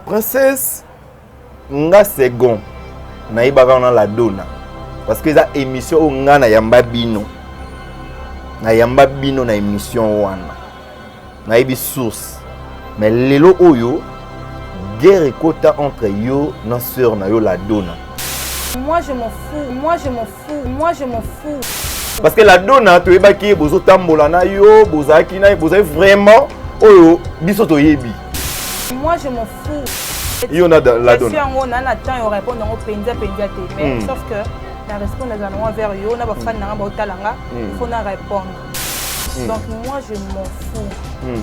Princesse, nga second nayebaka wana la dona parce que eza émission oyo nga nayamba bino, nayamba bino na émission wana, nayebi source. Mais lelo oyo guerre ekota entre yo na sœur na yo la dona. Moi je m'en fous, moi je m'en fous, moi je m'en fous. Parce que la dona toyebaki ye, bozotambola na yo, bozalaki na ye, bozali vraiment oyo biso toyebi. Moi je m'en fous. Yo na la Question dona yango na temps yo répondre yango mpenza mpenza te, mais sauf que na répondre ezala nango envers yo na bafani nanga baotala nga, il faut na répondre. Donc moi je m'en fous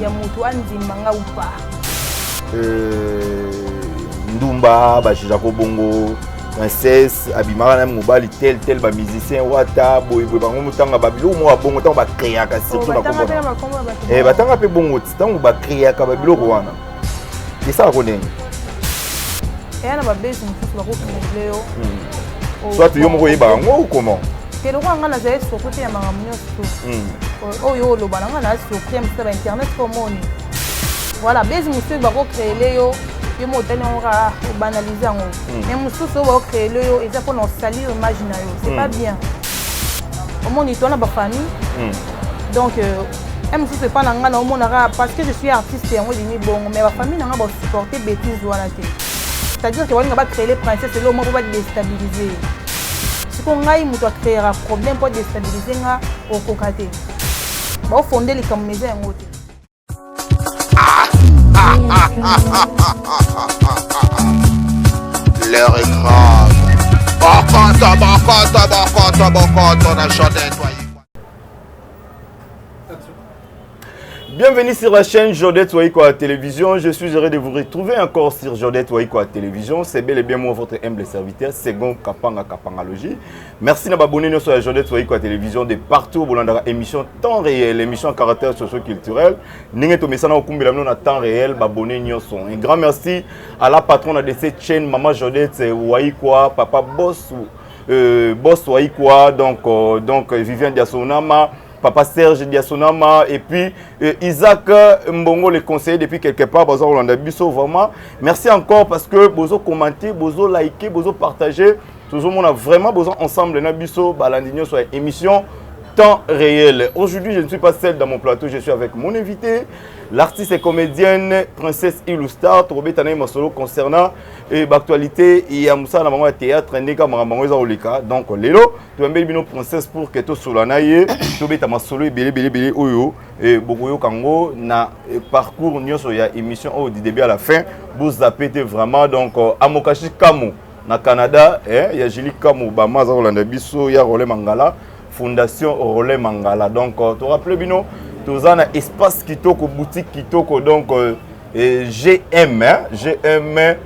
ya moto andima nga ou pas. Ndumba bajijako bongo, princesse abimaka na mobali tel tel, bamusicien wata boyeboye, bango motanga babiloko moko ya bongo. Ntango bacréaka, surtout na batanga kombo mpe na na bakombo ya bato. Batanga mpe bongo ti ntango bacréaka babiloko wana, esalaka ndenge Eya na babesi mosusu bakocréer yo. Soit yo moko oyebaka yango ou comment? Te, lokola nga nazali surpris te ya makambo nyonso oyo oloba na nga, na surpris ya mosusu ya bainternet ko omoni. Voilà, besi mosusu bakocréer yo, yo mo otali yango kaka, obanalize yango, mais mosusu oyo bakocréer yo eza mpona osalir image na yo, c'est pas bien. Omoni to na bafamille. Donc un mosusu epa na nga na omonaka parce que je suis artiste, yango ebimi bongo, mais bafamille na nga basupporte bêtise wana te. C'est-à-dire que balinga bacréer princesse elo moko po badéstabilise. Siko ngai moto acréera problème mpo adéstabilise nga, okoka te. Baofonde likambo eza yango te. L'heure est grave. Bokoto, bokoto, bokoto, bokoto na Jodette Waikwa. Bienvenue sur la chaîne Jodette Waikwa Télévision. Je suis heureux de vous retrouver encore sur Jodette Waikwa Télévision. C'est bel et bien moi, votre humble serviteur, Second Kapanga Kapangalogie. Merci d'abonner sur la Jodette Waikwa Télévision de partout. Bolandaka émission temps réel, émission à caractère socio-culturel. Ndenge tomesana okumbela bino na temps réel, babonné nyonso. Un grand merci à la patronne de cette chaîne, Maman Jodette Waikwa, Papa Boss, Boss Waikwa, donc Vivien Diasonama, Papa Serge Diasonama et puis Isaac Mbongo, le conseiller depuis quelque part, bazo kolanda biso vraiment. Merci encore parce que bozo commenter, bozo liker, bozo partager. Toujours on a vraiment besoin ensemble na biso balandi nyonso ya émission temps réel. Aujourd'hui, je ne suis pas seul dans mon plateau, je suis avec mon invité, l'artiste et comédienne Princesse Illustar, tobeta na masolo concernant et l'actualité ya mosala na bango ya théâtre, ndenge makambo yango eza koleka. Donc lelo toyambeli bino princesse pour que tosola na ye, tobeta masolo ebele ebele ebele oyo bokoyoka yango na parcours nyonso ya émission oyo du début à la fin. Bozape te vraiment. Donc Amokashi Kamo na Canada, ya Julie Kamo Bama aza kolanda biso, ya Rolin Mangala, Fondation Rolin Mangala. Donc torappele bino, toza na espace kitoko, boutique kitoko, donc GM, hein, GM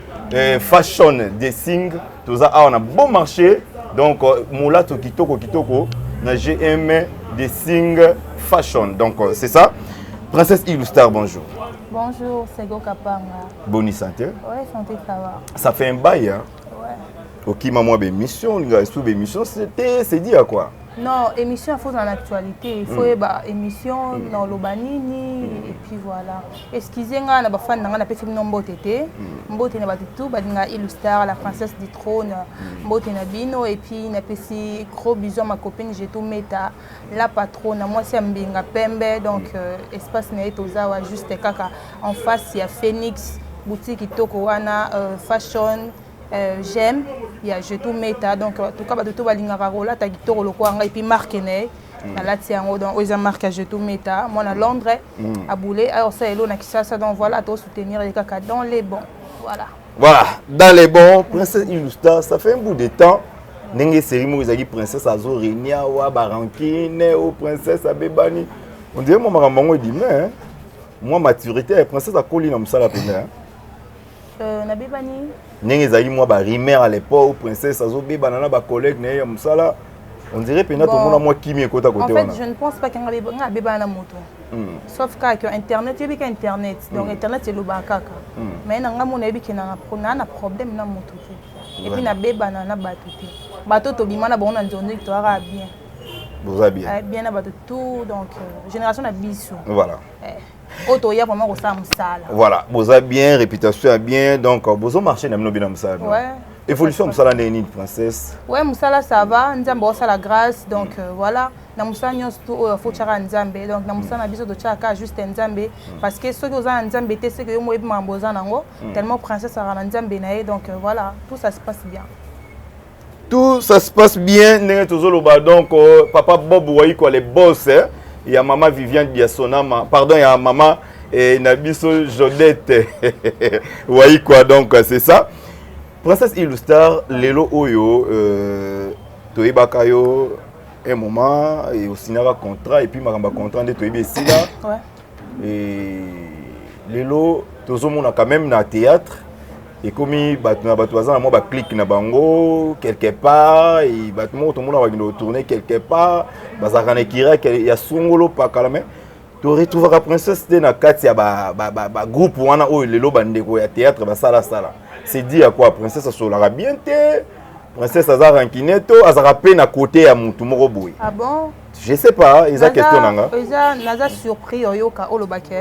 Fashion Dressing. Toza awa na bon marché, donc molato kitoko kitoko na GM Dressing Fashion. Donc c'est ça. Princesse Illustar, bonjour. Bonjour, Sego Kapanga. Bonne santé? Ouais, santé, ça va. Ça fait un bail, hein? Ouais. Okima mwa bémission, olinga esu bémission, c'était, c'est dit à quoi? Non, émission, il faut dans l'actualité. Il faut bah, émission dans l'Obanini et puis voilà. Excusez nga na bafan na nga, napesi bino mbote te. Mbote na bato tout balinga Illustar, la princesse du trône. Mbote na bino et puis napesi gros bisous à ma copine Jetou Meta, la patronne, mwasi ya mbinga pembe. Donc espace na ye toza wa juste kaka en face ya Phoenix, boutique kitoko wana, fashion j'aime ya Jetou Meta. Donc en tout cas bato to balingaka kolata kitoko lokola ngai, et puis marque na ye nalati yango. Donc oyo eza marque ya Jetou Meta, mwana Londres abule aosala elo na Kisasa. Donc voilà, tosoutenir ye kaka dans les bons, voilà. Voilà, dans les bons. Princesse Illustar, ça fait un bout de temps ndenge série moko ezalaki, princesse azorenia awa, barankine o princesse abebani. On dirait mwa makambo yango edime, hein? Mwa maturité ya princesse akoli na mosala pene, hein? Nabebani? Ndenge ezalaki mwa barumeur à l'époque, princesse azobebana na bacollègue na ye ya mosala, on dirait mpenza tomona mwa kimi ekota En kote fait, wana. je ne pense pas que nga abebana na moto, sauf kaka internet. Yebi ka internet, donc internet elobaka kaka. Mais na nga mo nayebi ke na problème na moto te, et puis nabebana na bato te. Bato tobima na bango na nzonzi, toyaka bien. Boza bien. Bien na bato tout, donc génération na biso. Voilà. Eh. Oyo toya vraiment kosala mosala. Voilà, boza bien, réputation ya bien, donc bozo marché na bino bien na mosala. Ouais. Évolution mosala ndenge nini, princesse? Ouais, mosala ça va, Nzambe osala grâce, donc voilà, na mosala nyonso tu oyo faut tiaka Nzambe. Donc na mosala na biso totiaka juste Nzambe, parce que soki oza na Nzambe te, seke yo moyebi makambo oza nango. Tellement princesse azalaka na Nzambe na ye, donc voilà, tout ça se passe bien. Tout ça se passe bien ndenge tozoloba. Donc papa Bob Waikwa, le boss, eh, ya mama Viviane Diasonama, pardon, ya mama na biso Jodette Waikwa. Donc c'est ça, princesse Illustar. Lelo oyo toyebaka yo un moment osignaka contrat et puis makambo ya contrat nde toyebi esila. Et lelo tozomona quand même na théâtre ekomi bato na bato baza na mwa baclique na bango quelque part e bato moko tomona bakende kotourner quelque part, bazalaka na écurie ya songolo pakala, mais toretrouvaka princesse te na kati ya bagroupe wana oyo lelo bandeko ya théâtre basalasala. C'est dit à quoi? Princesse asolaka bien te, princesse aza rancune to azalaka mpe na côté ya motu moko boye? Ah bon? Je sais pas, eza question na nga. Eza naza surpris oyoka olobaki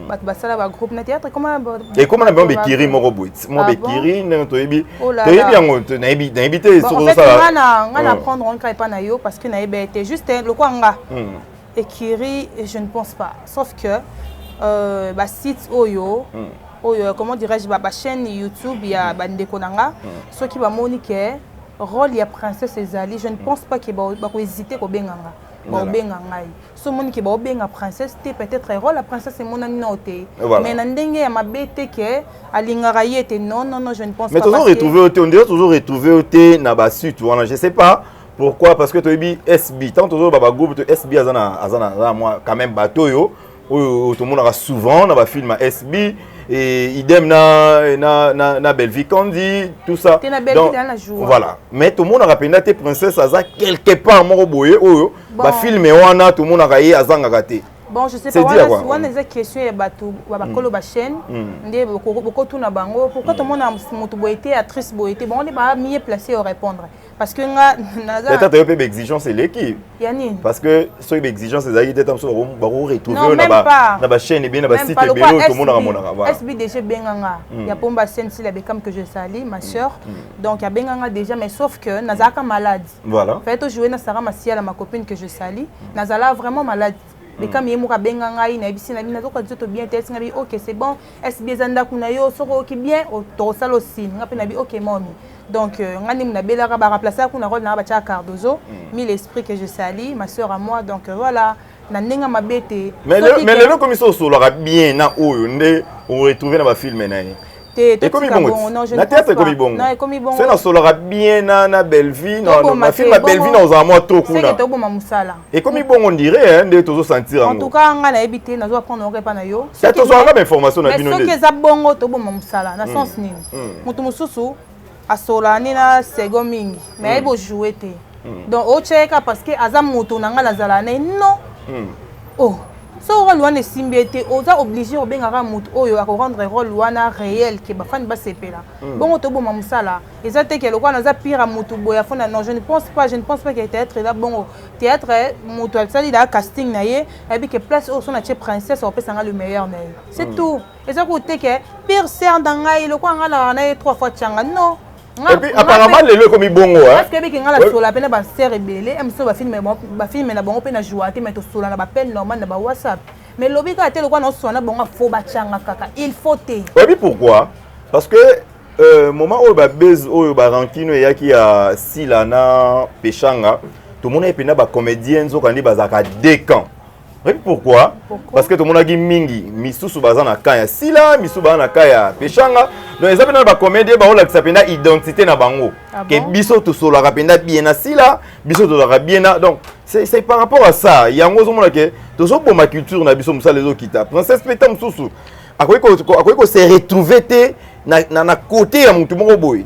bato basala bagroupe na théâtre. Comment? Ekoma na bango baécurie moko boye, mwa baécurie ndenge toyebi, toyebi yango, nayebi te. Soki ozosala nga na prendre ngo epa na yo, parce que nayebi ete juste lokwa nga écurie, je ne pense pas, sauf que basite oyo, comment dirais-je, bachaîne YouTube ya bandeko na nga, soki bamoni ke rôle ya princesse ezali, je ne pense pas ke bakohésite kobenga nga. Baobenga ngai so omoni ke baobenga princesse te, peut-être rôle ya princesse emonani nao te, mais na ndenge ya mabe te ke alingaka ye te. Non, non, non, je ne pense mais pas. Mais retrouver te, on dirait toujours retrouver te na basuite wana, je sais pas pourquoi, parce que toyebi SB, tant tozoloba bagroupe to SB aza na mwa quand même bato oyo tomonaka souvent na bafilm ya SB et idem na Bellevue Kandi, tout ça. Donc voilà, mais tomonaka mpenza te princesse aza quelque part moko boye oyo bafilm wana tomonaka ye azangaka te. Bon, je sais pas, wana wana eza question ya bato bakolo bachaîne nde bokotuna bango pourquoi tomona moto boye te, actrice boye te. Bango nde baa mieux placé yo répondre, parce que nga naza peut-être yo mpe baexigence eleki. Ya nini? Parce que soki baexigence ezalaki te, ta mosusu bakoretrouve na bachaîne ebele, na basite ebele oyo tomonaka monaka. SB déjà ebenganga ya pomba scène sila Bekam que je sali, ma sœur. Donc abenganga déjà, mais sauf que nazalaka malade. Fallait tojouer na Sara Masiala, ma copine que je sali. Nazala vraiment malade. Bekam ye moko abenga ngai, nayebisi na bino nazoka nzoto bien te. Esinga bi ok, c'est bon, SB eza ndako na yo, soki oyoki bien tokosala osine. Nga mpe nabi ok momi. Donc nga ndenge nabelaka, baremplacer kuna rôle nanga, batiaka Cardozo mille esprit que je sali, ma sœur à moi. Donc voilà, na ndenge mabe te. Mais lelo komi so osolaka bien na oyo nde oretrouve na bafilm na ye. Ekomi bongo na théâtre, ekomi bongo. Ekomi bongo. Soki nasolaka bien na Bellevue, na film ya Bellevue, na ozala mwa to kuna. Toboma mosala. Ekomi bongo ndire nde tozosentir yango. En tout cas nga nayebi te, nazo apprendre yango epa na yo. Tozwaka bainformation na bino. Soki eza bongo, toboma mosala na sens nini? Moto mosusu asolaka nde na second mingi, mais ayebi ojoue te. Donc otyeka parce que aza moto na ngai, nazala na ye, non. Oh, so rôle wana esimbi ye te, oza obligé obengaka moto oyo akorendre rôle wana réel ke bafani basepela. Bongo toboma mosala eza te ke lokola naza pire ya motu boye afona. Non, je ne pense pas, je ne pense pas ke théâtre eza bongo. Théâtre, moto asali daa casting na ye, ayebi ke place oyo so na tie princesse, akopesanga le meilleur na ye, c'est tout. Eza ko te ke pire sœur na ngai, lokola ngai nalaka na ye trois fois tianga, non. Et puis apparemment lelo ekomi bongo. Parce que ebiki ngai nasola mpe na basere ebele mosusu, bafilm na bango mpe na joua te, mais tosola na bapene normal na bawhatsapp. Mais lobi kaka te lokola naosola na bango, fo batianga kaka, il faut te. Oyebi pourquoi? Parce que moment oyo babase oyo barancune eyaki ya Sila na Peshanga, tomonaki mpenza bacomédien nzoka nde bazalaka deux camps. Oyebi pourquoi? Parce que tomonaki mingi misusu baza na camp ya Sila, misusu baza na camp ya Peshanga. Donc eza mpenza na bacomédien baolakisa mpenza identité na bango ke biso tosolaka mpenza bien na Sila, biso tozalaka bien na. Donc c'est par rapport à ça yango ozomona ke tozoboma culture na biso, mosala ezokita. Princesse mpe ta mosusu akoki kose retrouver te na côté ya motu moko boye.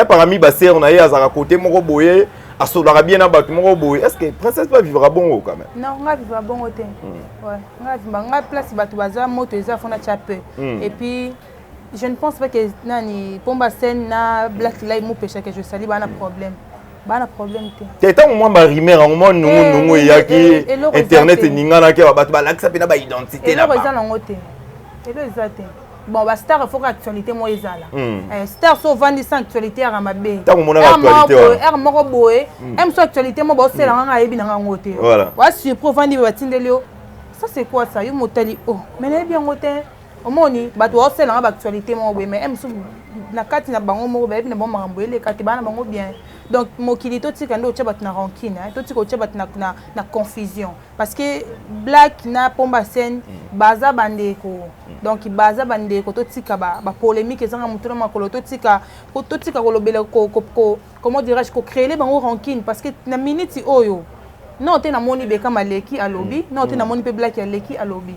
Parmi basere na ye, azalaka côté moko boye, asolaka bien na bato moko boye. Est ce que princesse mpe avivaka bongo quand même? Non, nga vivaka bongo te. Ouais, nga vivaka nga place bato baza, moto eza fona tia peu. Et puis je ne pense pas que nani pomba scène na Black Live mopesha que je sali bana problème, bana problème te. Te, ntango mwa barumeur yango mwa nungunungu eyaki, internet eninganaki, bato balakisa mpena baidentité na. Eloko eza nango te. Elo eza te. Bon, bastar, il faut que actualité moko ezala. Star so ovandi sans actualité, yaka mabe. Ntango omonaka actualité wana. Ere moko boye, mosu actualité moko baosela nga, ayebi na ngango te. Wasurpris, ovandi, batindeli yo, ça c'est quoi ça? Yo motali, oh, mais nayebi yango te. Omoni bato baosela nga baactualité moko boye, mais mosusu na kati na bango moko bayebi na bango makambo eleka te, bana bango bien. Donc mokili, totika nde otya bato na rancune, totika otya bato na confusion, parce que Black na Pomba Scène baza bandeko. Donc baza bandeko, totika bapolémique ezanga motu na makolo, totika kolobela, comment dirais-je, kocréer bango rancune, parce que na minute oyo non te, namoni Beka maleki alobi non te, namoni mpe Black aleki alobi.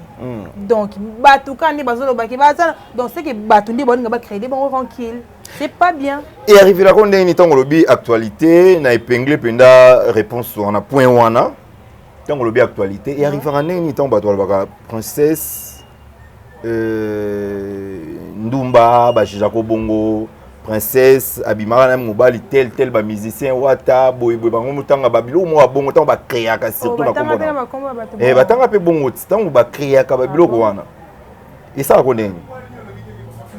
Donc bato kaka nde bazolobaki baza, donc c'est que bato nde balinga bacréer bango rancune, c'est pas bien. E arrivelako ndenge nini ntango olobi actualité na épingle mpenza réponse wana, point wana? Ntango olobi actualité, e arrivaka ndenge nini ntango bato balobaka princesse ndumba, bajugeaka bongo, princesse abimaka na mobali tel tel, bamusicien wata boyeboye, bango motanga babiloko moko ya bongo, ntango bacréaka surtout na kombo na batanga mpe bongo ti ntango bacréaka babiloko wana, esalako ndenge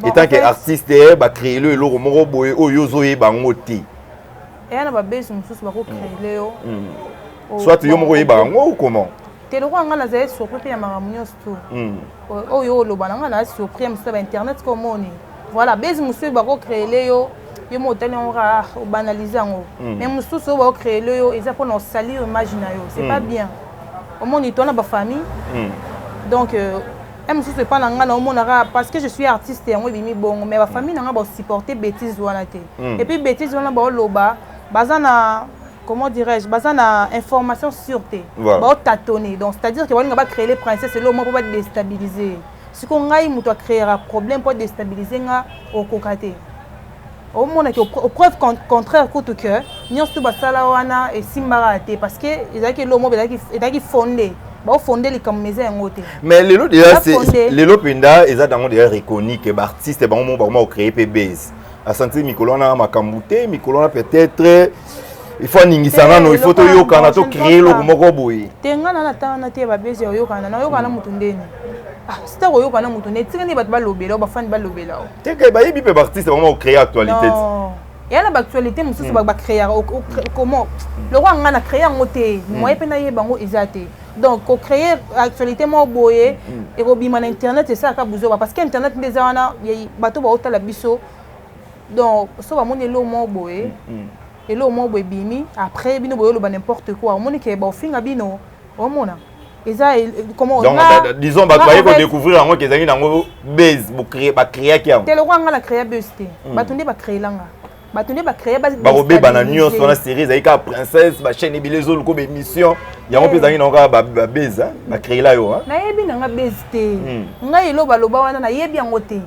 étant que artiste, bacréele eloko moko boye oyo ozoyeba yango te? Eya na babesi mosusu bakocréele yo. Soit yo moko oyeba yango ou comment? Te, lokola ngai nazali surpris mpe ya makambo nyonso to oyo oloba na ngai, naza surpris ya mosusu ya bainternet komoni. Voilà, besi mosusu bakocréele yo, yo mo otali yango kaka, obanalize yango, mais mosusu oyo bakocréele yo eza mpona osalir image na yo, c'est pas bien. Omoni to na bafamille. Donc un mosusu epa na ngai naomonaka parce que je suis artiste, yango ebimi bongo, mais bafamille na ngai basupporte bêtise wana te. Et puis bêtise wana baoloba, baza na, comment dirais-je, baza na information sûre te, baotâtonner. Donc c'est à dire que balinga bacréer princesse eloko moko mpo badéstabiliser. Sikoyo ngai moto acréera problème mpo adéstabiliser nga, okoka te. Omonaki preuve contraire kutu ke nyonso to basala wana esimbaka te, parce que ezalaki eloko moko ezalaki fondé, baofonde likambo, eza yango te. Mais lelo déjà, lelo mpenza eza dango déjà reconnu ke baartiste bango moko bakoma kocréer mpe base asanti mikolo wana makambo te. Mikolo wana peut-être il faut aningisa nano, il faut toyokana, tocréer eloko moko boye. Te, nga na natanga na te babese ya oyokana, nayoka na motu ndeni star, oyoka na motu ndeni, tika nde bato balobela o, bafani balobela o. Teke bayebi mpe baartiste bango kocréer actualité. Eya na baactualité mosusu bacréaka comment? Lokola nga na créé yango te, moye mpe nayeba yango eza te. Donc kocréer actualité moko boye ekobima na internet, esalaka buzoba, parce que internet nde eza wana, bato baotala biso. Donc so bamoni eloko moko boye, eloko moko boye ebimi, après bino boye oloba n'importe quoi, omoni ke baofinga bino, omona eza comment? Donc disons bato baye kodécouvrir yango ke ezalaki nango base, bacréaki yango. Te, lokola nga na créa base te, bato nde bacréelanga, bato nde bacréa. Bakobebana nyonso wana, série ezalaki kaka princesse, bachaîne ebele ezoluka baémission yango mpe ezalaki nango kaka babase bacréela yo. Nayebi nanga base te. Ngai elo baloba wana, nayebi yango te.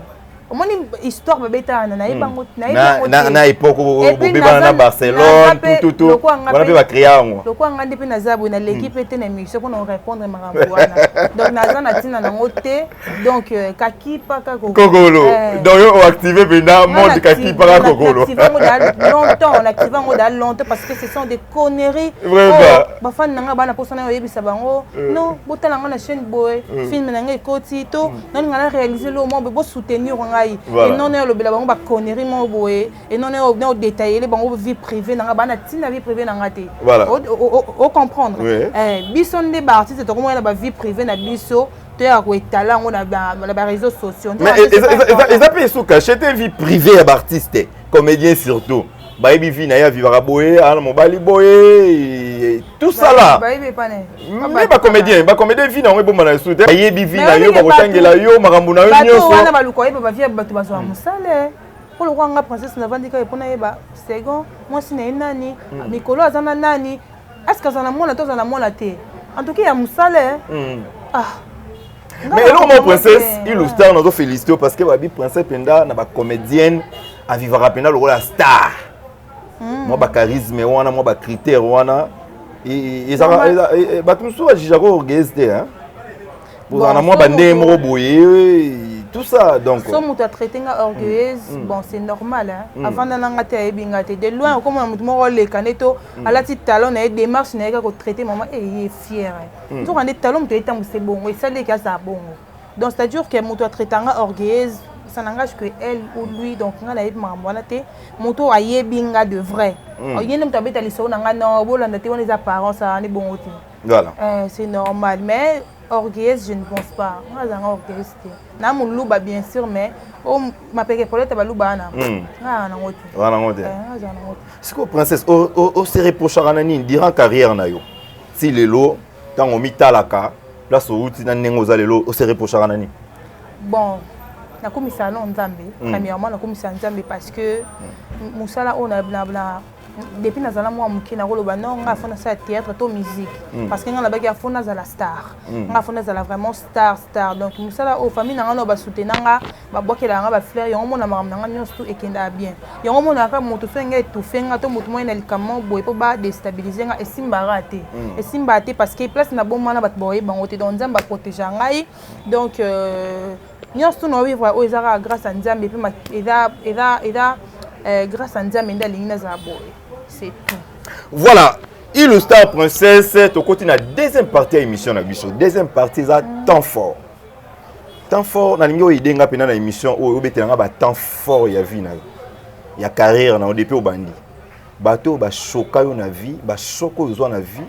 Omoni histoire babeta wana, nayebi yango. Na époque bobebana na Barcelone, tututu wana mpe bacréa yango. Lokola nga nde mpe naza boye, naleki mpe te na émission mpona korépondre makambo wana, donc naza na ntina nango te. Donc kakipaka kokolo, donc yo oactive mpenza mode kakipaka kokolo. Longtemps on active yango da longtemps, parce que ce sont des conneries. Vraiment. Bafani na nga bana mposa na oyebisa bango non, botala nga na chaîne boye, film na nga ekoti to nalinga na réaliser lo moko boye, bosoutenir ngai. Enon na olobela bango baconnerie moko boye, enon na odétaillele bango vie privée na nga, bana ntina vie privée na nga te. Ocomprendre, biso nde baartiste tokomona na bavie privée na biso, toyaka koetala yango na baréseaux sociaux. Eza mpe esu caché te, vie privée ya baartiste comédien surtout. Bayebi vie na ye, avivaka boye, ana mobali boye, tout ça là. Nde bacomédien vie na yango ebomba na esu te, bayebi vie na yo, bakotangela yo makambo na yo nyonso. Wana baluka oyeba bavie ya bato, bazwaka mosala mpo lokola nga princesse navandi kaka mpona yeba second mwasi na ye nani, mikolo aza na nani, est-ce aza na mwana to aza na mwana te. En tout cas ya mosala, ah. Mais eloko moko, princesse Illustar, nazo félicité parce que babi princesse mpenza na bacomédienne avivaka mpenza lokola star, mwa bacharisme wana, mwa bacritère wana ezalaka. Bato mosusu bajugeaka orgueilleuse te, bozala na mwa bandenge moko boye, tout ça, donc so moto atraite nga orgueilleuse, bon, c'est normal, hein. Avanda na nga te, ayebi nga te de loin, okomona moto moko oleka nde to alati talon na ye, démarche na ye kaka kotraite mama e ye fière. Nzoka nde talon moto etambwisa bongo, esali eke azala bongo. Donc c'est à dire que moto atraitanga orgueilleuse, ça n'engage que elle ou lui. Donc nga nayebi makambo wana te. Moto ayebi nga de vrai, ye nde moto abeta lisolo na nga. Non, bolanda te, wana eza apparence wana, ebongo te. C'est normal, mais orgueilleuse, je ne pense pas. Nga azanga orgueilleuse te. Na moluba, bien sûr, mais o mapeke polete baluba wana, nga nango te. Wana nango te. Nga azala nango te. Sikoyo princesse, ose reprochaka na nini durant carrière na yo ti lelo? Ntango omitalaka place outi na ndenge oza lelo, ose reprochaka na nini? Bon, nakomisa no Nzambe. Premièrement, nakomisa Nzambe parce que mosala oyo depuis nazala mwa moke, nakoloba non, nga faut nasala théâtre to musique, parce que nga nabaki afo nazala star, nga faut nazala vraiment star, star. Donc mosala oyo, famille na nga no basoutenir nga, babwakelaka nga bafleur. Yango mona makambo na nga nyonso tu ekendaka bien. Yango monaka moto so nga étouffe nga to moto moi na likambo boye mpo badéstabiliser nga, esimbaka te, esimbaka te, parce que place na bomwana bato baoyeba bango te. Donc Nzambe aprotéger ngai. Donc nyonso tu na ovivre oyo eza kaka grâce à Nzambe. Mpe eza grâce à Nzambe nde alingi nazala boye, c'est tout. Voilà, Illustar Princesse, tokoti na deuxième partie ya émission na biso. Deuxième partie eza temps fort. Temps fort, nalingi oyo edenga mpena na émission oyo obetelanga batemps fort ya vie na yo, ya carrière na yo depuis obandi. Bato oyo bachoquer yo na vie, bachocs oyo ozwa na vie,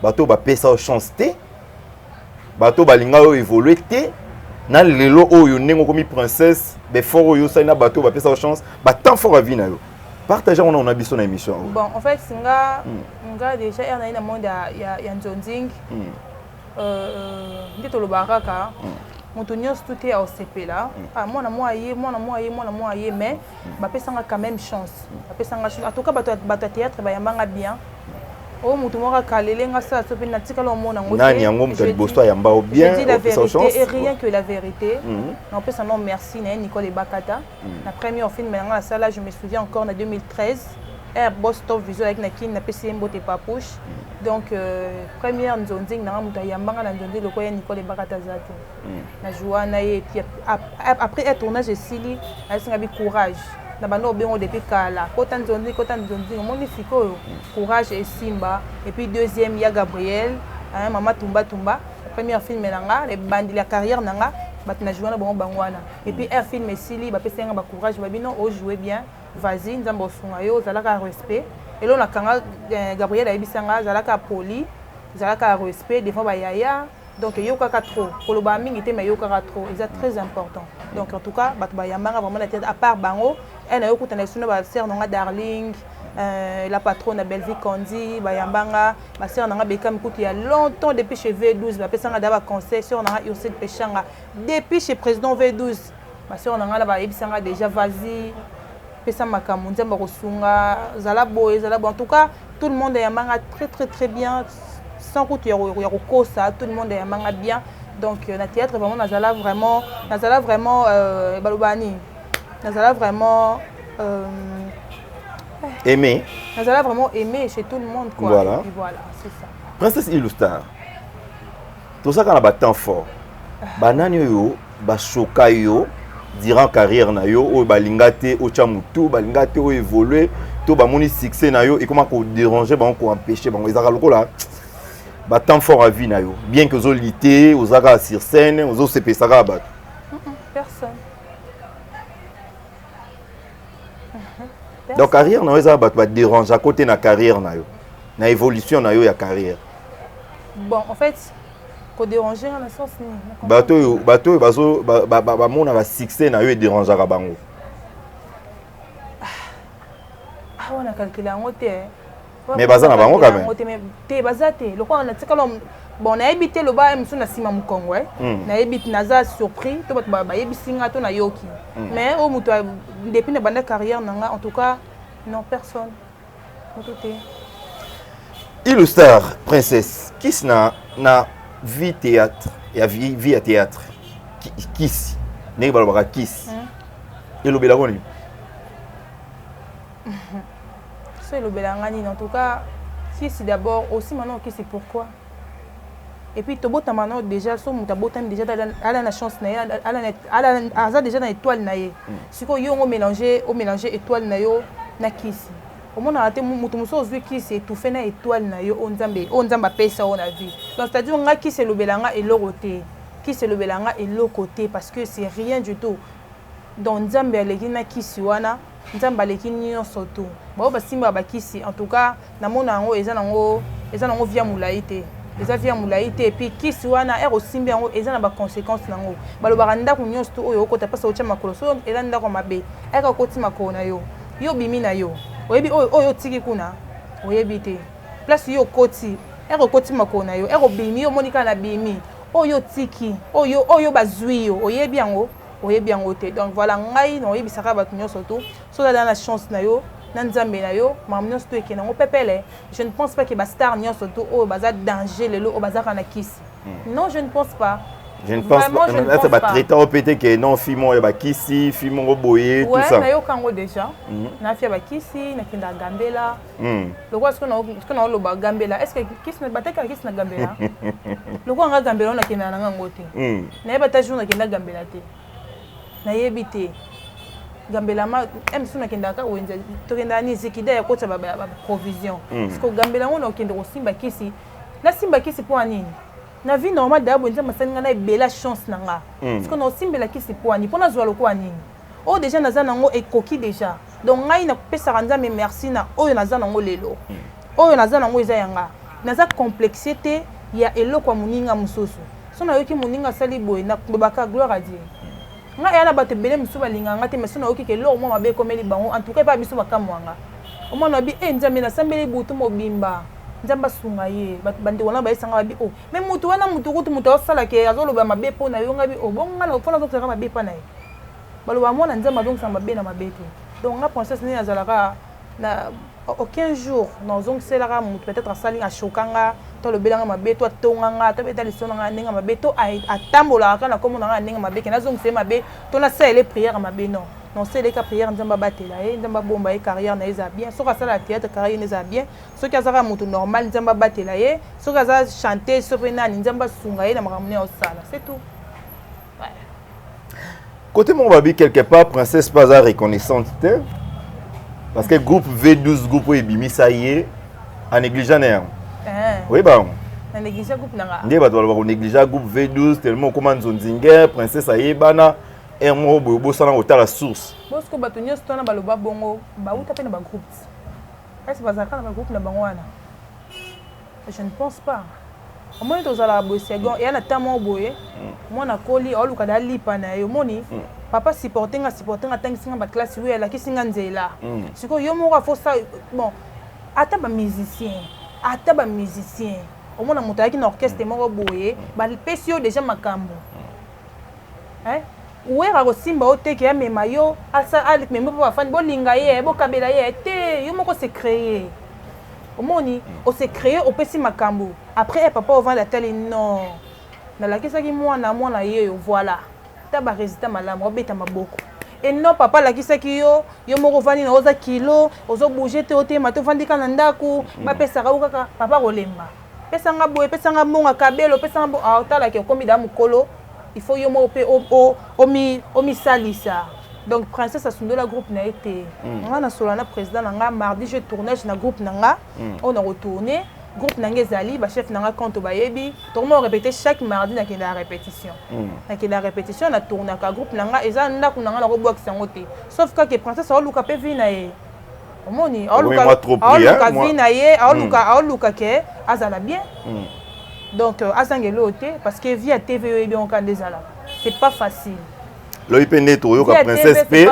bato oyo bapesa yo chance te, bato oyo balinga oyo évolue te na lelo oyo ndenge okomi princesse, baeffort oyo osali na bato oyo bapesa yo chance, batemps fort ya vie na yo, partage yango na biso na émission oyo. Bon, en fait, nga déjà ere naye na monde ya nzonzing, nde tolobaka kaka moto nyonso tu te aosepela. Ah, mwana mwa ye, mwana mwa ye, mwana mwa ye, mais bapesanga quand même chance, bapesanga chance. En tout cas, bato ya théâtre bayambanga bien. Oyo moto moko akalele nga sala so mpe natikala omona yango. Nani yango moto ya liboso ayamba o bien? Je dis la vérité et rien que la vérité. Napesa non merci na ye Nicole Ebakata. Na premier film na nga nasala, je me souviens encore, na 2013, air Boss Top Vision ayaki na Kini, napesi ye mbote, Papouche. Donc première nzonzing nanga, moto ayambanga na nzonzing lokola ye Nicole Ebakata aza te. Na joua na ye, et puis après un tournage esili, ayesinga bi courage na bando obengo depuis kala, kota nzonzi, kota nzonzi, omoni sikoyo courage esimba. Et puis deuxième ya Gabriel, hein, mama Tumba Tumba, première film na nga, ebandeli ya carrière na nga, bato na joua na bango, bango wana. Et puis air film esili, bapesi nga bacourage, babino ojoue bien, vas-y, Nzambe osunga yo, ozalaka respect. Elo nakanga Gabriel ayebisanga, azalaka poli, ezalaka respect devant bayaya. Donc eyokaka trop, koloba mingi te, mais eyokaka trop, eza très important. Donc en tout cas, bato bayambanga vraiment na théâtre, à part bango e na yokutana esu na basere nanga Darling, la patronne na Bellevue Kandi, bayambanga basere nanga Bekami kutu ya longtemps, depuis chez V12, bapesanga da baconseil. Sere nanga Ursile Peshanga, depuis chez président V12, basere nanga na bayebisanga déjà: vas-y, pesa makambo, Nzambe akosunga, zala boye, zala boye. En tout cas, tout le monde ayambanga très très très bien, sans kutu ya kokosa, tout le monde ayambanga bien. Donc na théâtre vraiment nazala vraiment baloba nini, nazala vraiment aimé. Nazala vraiment aimé chez tout le monde, quoi. Voilà. Et puis voilà, c'est ça. Princesse Illustar, tozalaka na batemps fort. Banani oyo bachoquer yo durant carrière na yo, oyo balinga te otya motu, balinga te oyo évolue, to bamoni succès na yo ekoma kodéranger bango, koempêcher bango? Ezalaka lokola batemps fort ya vie na yo, bien que ozoli te, oza kaka sur scène, ozosepesa kaka bato. Personne. Donc carrière na yo eza bato badérange côté na carrière na yo, na évolution na yo ya carrière? Bon, en fait, kodéranger nga na sens nini? Bato oyo bazo bamonaka succès na yo edérangeaka bango. Awa na calcule yango te. Mais baza na bango quand même. Te, baza te. Lokola natikala, bon, nayebi te, loba mosusu na nsima mokongo, nayebi te, naza surpris to bato bayebisi nga to nayoki. Mais oyo moto depuis na banda carrière na nga, en tout cas non, personne, moto te. Illustar Princesse, kisi na vie théâtre ya vie ya théâtre, kisi ndenge balobaka kisi, elobelako nini? So elobelanga nini? En tout cas, kisi d'abord aussi maintenant, kisi pourquoi? Et puis tobotama nao déjà, so moto abotami déjà, ala na chance na ye, aza déjà na étoile na ye. Sikoyo yo ngo mélange, omélange étoile na yo na kisi, omonaka te. Moto mosusu ozwi kisi, étouffe na étoile na yo oyo Nzambe apesa yo na vie. Donc c'est à dire nga kisi elobelanga eloko te. Kisi elobela nga eloko te, parce que c'est rien du tout. Donc Nzambe aleki na kisi wana, Nzambe aleki nyonso tu. Bao basimbaka bakisi, en tout cas namona yango eza nango, eza nango via molai te, eza via molai te. Et puis kisi wana ere osimbi yango, eza na baconséquence nango. Balobaka ndako nyonso tu oyo okota, mpasa otya makolo, so eza ndako mabe, eka okoti makolo na yo, yo obimi na yo, oyebi oyo oyo otiki kuna, oyebi te place yo okoti. Ere okoti makolo na yo, ere obimi, yo omoni kaka na bimi, oyo otiki, oyo oyo bazwi yo, oyebi yango, oyebi yango te. Donc voilà, ngai na oyebisaka bato nyonso tu, so ozala na chance na yo na Nzambe na yo, makambo nyonso to ekende yango pepele. Je ne pense pas ke bastar nyonso to oyo baza danger lelo oyo bazaka na kisi. Non, je ne pense pas. Je ne pense pas. Je ne pense pas. Batraita oyo peut que non, fille moko ya bakisi, fille moko boye, tout ça. Nayoka yango déjà. Nafia bakisi, nakendaka Gambela. Lokola soki naoloba Gambela, est ce que kisi batekaka kisi na Gambela? Lokola nga Gambela oyo nakendaka na ngango te. Nayeba ata jour nakenda Gambela te, nayebi te Gambela. Ma mosusu nakendaka kaka wenze, tokendaka ni zikida ya kotya baprovision. Parce que Gambela yango, nakokende kosimba kisi, nasimba kisi mpo ya nini? Na vie normale daya boye, Nzambe asali nga na ebela chance na nga. Parce que naosimbela kisi mpo ya nini? Mpo nazwa lokola nini? Oyo déjà naza nango ekoki déjà. Donc ngai napesaka Nzambe merci na oyo naza nango lelo. Oyo naza nango eza ya nga, naza complexe te ya eloko ya moninga mosusu. So nayoki moninga asali boye, nalobaka gloire à Dieu. Ngai eya na bato ebele mosusu balingaka nga te, mais so nayoki ke eloko mwa mabe ekomeli bango, en tout cas epa biso bakamwanga. Omwana babi e Nzambe, nasambeli butu mobimba, Nzambe asunga ye. Bato bandeko wana bayesanga babi o mais motu wana, motu kutu moto azosala ke azoloba mabe mpo na yo. Ngai bi o bongo ngai mpona azokisaka mabe mpa na ye. Baloba mwana Nzambe azongisaka mabe na mabe te. Donc nga princesse, ndenge nazalaka na aucun jour nazongiselaka motu. Peut-être asali, ashoka nga, to alobelanga mabe, to atonga nga, to abeta liso na nga ndenge mabe, to atambolaka kaka na kombo na nga ndenge mabe, ke nazongisa ye mabe, to nasalele prière mabe, non. Naosaleleka prière, Nzambe abatela ye, Nzambe abomba ye, carrière na ye ezala bien. Soki asala théâtre, carrière na ezala bien. Soki azaka motu normal, Nzambe abatela ye. Soki aza chanteuse, so mpe nani, Nzambe asunga ye na makambo ne osala, c'est tout. Côté moko babi quelque part princesse mpe aza reconnaissante te, parce que groupe V12, groupe oyo ebimisa ye, anéglige na yango. Oyeba yango? Nde bato baloba konéglige groupe V12 tellement okóma nzonzinge, princesse ayebana ere moko boye, obosana kotala source. Bosiko bato nyonso twana baloba bongo, bauta mpe na bagroupe. Ese bazalaka na bagroupe na bango wana? Je ne pense pas. Omoni, tozalaka boye, second eya na temps moko boye, mwana akoli, aoluka da lipa na ye. Omoni, papa supporte nga, supporte nga, atangisi nga baklasse oyo, alakisi nga nzela. Sikoyo yo moko afosa. Bon, ata bamusicien, ata bamusicien, omona moto ayaki na orchestre moko boye, bapesi yo déjà makambo. Wera kosimba yo te ke amema yo, amema mpo bafani bolinga ye, bokabela ye te. Yo moko se créer, omoni, ose créer, opesi makambo. Après papa ovanda, atali, non, nalakisaki mwana, mwana ye oyo, voilà, ta barésultat malamu, obeta maboko. E non, papa alakisaki yo, yo moko ovandi na oza kilo, ozobouge te, otema te, ovandi kaka na ndako, bapesaka yo kaka. Papa kolemba, pesanga boye, pesanga mbongo akabelo, pesanga mbongo. Otalaki, okomi da mokolo, il faut yo moko mpe omisalisa. Donc princesse asundola groupe na ye te. Nga nasola na président na nga mardi, je tournage na groupe na nga oyo na kotourne. Groupe na nga ezali bachef na nga kanto bayebi, tokoma korépéter chaque mardi. Nakende ya répétition, nakende ya répétition, natournaka. Groupe na nga eza ndako na nga, nakobwakisa yango te, sauf kaka princesse aoluka mpe vie na ye. Omoni, aoluka vie na ye, aoluka ke azala bien. Donc azanga eloko te, parce que vie ya TV, oyebi yango kaka nde ezalaka, c'est pas facile. Loyi mpe nde tokoyoka princesse mpe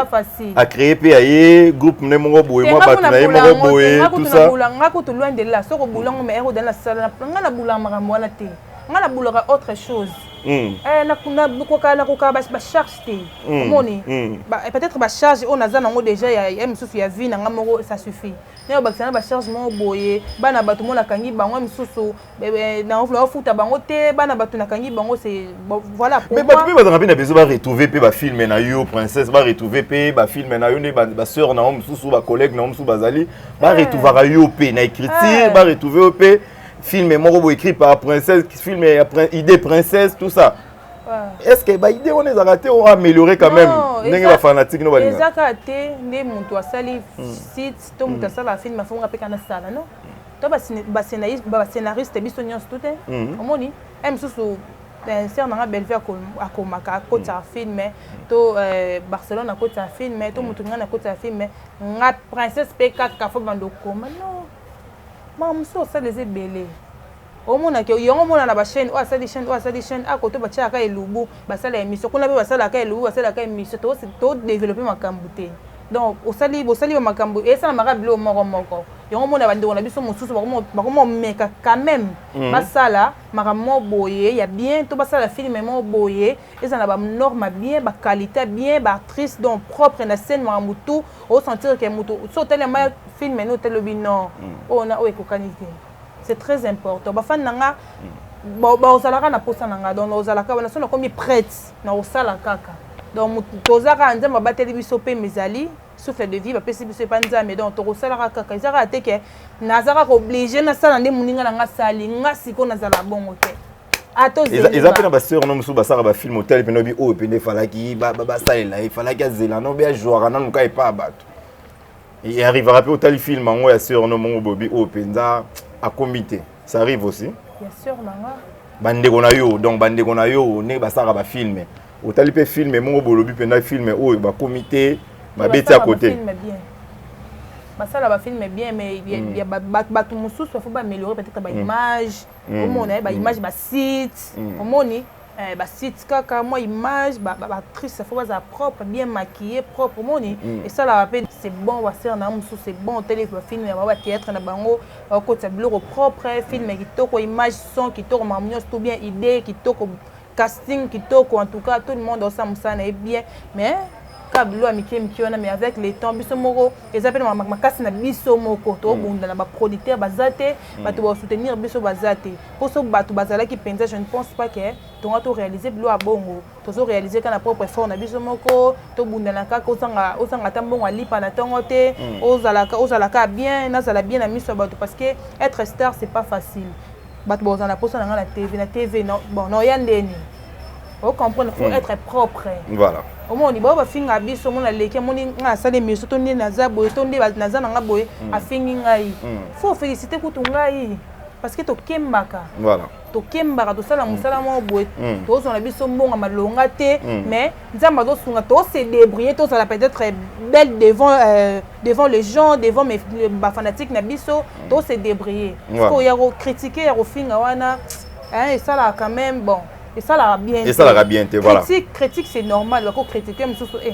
acréé mpe aye groupe nde moko boye, mwa bato na ye moko boye, tout ça. Nga kutu loin de là. Soki obulango, mais erodali nasala nga, nabulaka makambo wana te. Nga nabulaka autre chose. Nakoka bacharge te. Omoni, peut-être bacharge oyo naza nango déjà ya mosusu ya vie na nga moko, ça suffit. Nayo bakisa na bacharge moko boye, bana bato mo nakangi bango misusu, naofuta bango te, bana bato nakangi bango, c'est voilà. Mais bato mpe bazalaka mpe na besoin baretrouve mpe bafilme na yo, princesse, baretrouve mpe bafilme na yo nde basœur na yo mosusu, bacollègue na yo mosusu bazali, baretrouvaka yo mpe na écriture, baretrouve yo mpe film moko boye écrit par princesse, film ya idée princesse, tout ça. Est ce que baidée wana ezalaka te o améliorer quand même ndenge bafanatique no balinga? Eza kaka te nde moto asali site to moto asala film afonga mpe kana sala, non. To bascénariste biso nyonso tu te. Omoni, e mosusu Sœur na nga Bellevue akomaka, akotaka film to Barcelone, akotaka film to moto ngai nakotaka film. Nga princesse mpe kaka faut bando okoma. Non, makambo mosusu osala eza ebele. Omonaki yango, omona na bachaîne oyo asali chaîne, oyo asali chaîne akoto, batiaka elubu, basala émission kuna mpe, basalaka elubu, basalaka émission, todéveloppe makambo te. Donc osali, bosali bamakambo esalamaka biloko moko moko. Yango omona bandeko na biso mosusu bakoma omeka quand même, basala makambo moko boye ya bien to basala film moko boye, eza na banorme bien, baqualité bien, baactrice donc propre na scène, makambo tout. Osentir ke moto so otali yamba film ne, otali, obi non, oyo na oyo ekokani te. C'est très important. Bafani na nga bazalaka na posa na nga, donc ozalaka wana so nakomi prête na kosala kaka. Donc toza kaka, Nzambe abateli biso mpe mezali souffle de vie bapesi biso epa Nzambe. Donc tokosalaka kaka, eza kaka te ke naza kaka obligé nasala nde moninga na nga asali. Nga sikoyo nazala bongo te. Eza mpe na basœur no mosusu basalaka bafilm, otali mpena, obi oyo pene efalaki basalela, efalaki azela no be ajwaka nanu ka epa ya bato. Arrivera mpe otali film yango ya sœur no mongo, bobi oyo mpenza akomi te. Ça arrive aussi? Ya sœur na nga? Bandeko na yo, donc bandeko na yo ndenge basalaka bafilm, otali mpe film moko, bolobi mpenza film oyo bakomi te, babeti ya kote. Basala bafilm bien, mais ya bato mosusu bafo baaméliorer peut-être baimage. Omona baimage, basite, omoni basite kaka mwa image, baactrice faut bazala propre, bien maquillé, propre. Omoni esalaka mpe, c'est bon. Basœur na mosusu, c'est bon. Otali bafilm ya bango, bathéâtre na bango, bakotisa biloko propre, film kitoko, image, son kitoko, makambo nyonso tout bien, idée kitoko, casting kitoko. En tout cas, tout le monde osala mosala na ye bien, mais kaka bilo ya mike mike wana. Mais avec le temps, biso moko eza mpe na makasi na biso moko, tobunda na baproducteur baza te, bato basoutenir biso baza te. Mpo so bato bazalaki mpenza, je ne pense pas ke tonga toréalise bilo ya bongo. Tozoréalise kaka na propre effort na biso moko, tobundana kaka. Ozanga ata mbongo alipa na ntongo te, ozalaka bien, nazala bien na miso ya bato, parce que être star, c'est pas facile. Bato bazala na posa na ngai na TV, na TV. Bon, naoya ndeni, ocomprendre, faut être propre. Voilà. Omoni bao bafinga biso, omoni aleki, amoni ngai asali émission to nde naza boye to nde naza na nga boye, afingi ngai, faut félicité kutu ngai, parce que tokembaka. Voilà. Tokembaka, tosala mosala moko boye, tozwa na biso mbongo malonga te, mais Nzambe azosunga, tose débrouiller, tozala peut-être belle devant les gens, devant bafanatiques na biso, tose débrouiller. Parce ya kocritiquer, ya kofinga wana, esalaka quand même, bon, esalaka bien. Esalaka bien te, voilà. Critique, critique, c'est normal. Bakocritiquer mosusu e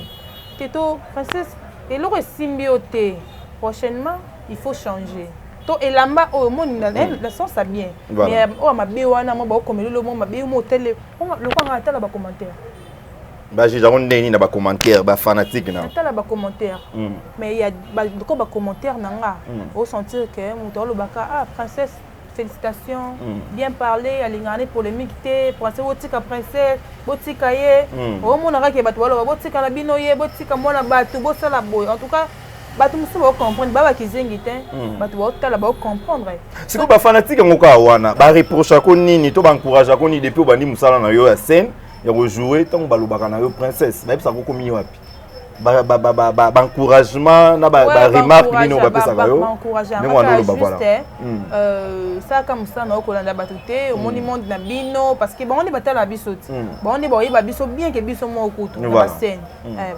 te to princesse, eloko esimbi yo te, prochainement il faut changer to elamba oyo omoni na sens ya bien, mais oyo mabe wana mo baokomela elo mo mabe mo otele lokwanga. Atala bacommentaire. Bajuge yango ndenge nini na bacommentaire, bafanatike na? Natala bacommentaire, mais ya ko bacommentaire na nga, osentir ke moto alobaka: "Ah, princesse, félicitations, bien parlé, alingaka ne polémique te. Princesse, botika princesse, botika ye." Omona kaka bato baloba: "Botika na bino ye, botika mwana bato, bosala boye." En tout cas, bato mosusu baocomprendre, babaki zengi te, bato baotala, baocomprendre. Sikoyo bafanatike yango kaka wana, bareprochako nini to baencourageako nini depuis obandi mosala na yo ya scène, ya kojouer? Ntango balobaka na yo princesse, bayebisaka okomi wapi? Baencouragement na baremarque nini oyo bapesaka yo? Ndenge wana oloba, voilà, salaka mosala na yo, kolanda bato te. Omoni monde na bino, parce que bango nde batala biso te, bango nde baoyeba biso bien ke biso moko kutu na bascène.